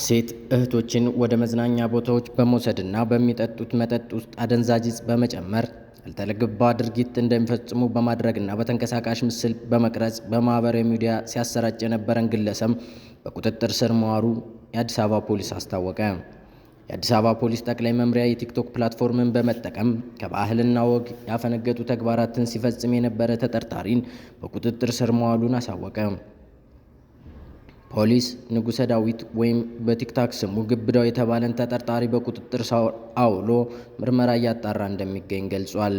ሴት እህቶችን ወደ መዝናኛ ቦታዎች በመውሰድና በሚጠጡት መጠጥ ውስጥ አደንዛዥ ዕፅ በመጨመር ያልተገባ ድርጊት እንደሚፈጽሙ በማድረግና በተንቀሳቃሽ ምስል በመቅረጽ በማህበራዊ ሚዲያ ሲያሰራጭ የነበረን ግለሰብ በቁጥጥር ስር መዋሉ የአዲስ አበባ ፖሊስ አስታወቀ። የአዲስ አበባ ፖሊስ ጠቅላይ መምሪያ የቲክቶክ platform ን በመጠቀም ከባህልና ወግ ያፈነገጡ ተግባራትን ሲፈጽም የነበረ ተጠርጣሪን በቁጥጥር ስር መዋሉን አሳወቀ። ፖሊስ ንጉሰ ዳዊት ወይም በቲክቶክ ስሙ ግብዳው የተባለን ተጠርጣሪ በቁጥጥር ስር አውሎ ምርመራ እያጣራ እንደሚገኝ ገልጿል።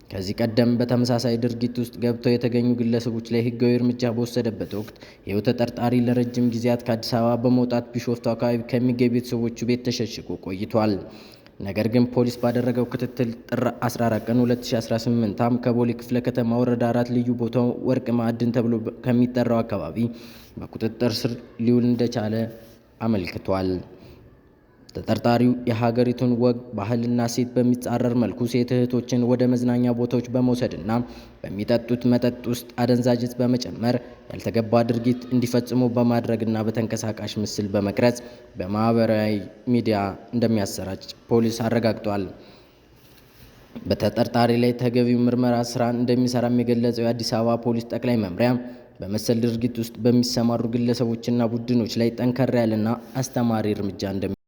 ከዚህ ቀደም በተመሳሳይ ድርጊት ውስጥ ገብተው የተገኙ ግለሰቦች ላይ ሕጋዊ እርምጃ በወሰደበት ወቅት ይኸው ተጠርጣሪ ለረጅም ጊዜያት ከአዲስ አበባ በመውጣት ቢሾፍቱ አካባቢ ከሚገኝ ቤተሰቦቹ ቤት ተሸሽጎ ቆይቷል። ነገር ግን ፖሊስ ባደረገው ክትትል ጥር 14 ቀን 2018 ዓ.ም ከቦሌ ክፍለ ከተማ ወረዳ 4 ልዩ ቦታው ወርቅ ማዕድን ተብሎ ከሚጠራው አካባቢ በቁጥጥር ስር ሊውል እንደቻለ አመልክቷል። ተጠርጣሪው የሀገሪቱን ወግ ባህልና እሴት በሚጻረር መልኩ ሴት እህቶችን ወደ መዝናኛ ቦታዎች በመውሰድና በሚጠጡት መጠጥ ውስጥ አደንዛዥ ዕፅ በመጨመር ያልተገባ ድርጊት እንዲፈጽሙ በማድረግና በተንቀሳቃሽ ምስል በመቅረጽ በማህበራዊ ሚዲያ እንደሚያሰራጭ ፖሊስ አረጋግጧል። በተጠርጣሪ ላይ ተገቢው ምርመራ ስራ እንደሚሰራም የገለጸው የአዲስ አበባ ፖሊስ ጠቅላይ መምሪያ በመሰል ድርጊት ውስጥ በሚሰማሩ ግለሰቦችና ቡድኖች ላይ ጠንከር ያለና አስተማሪ እርምጃ እንደሚ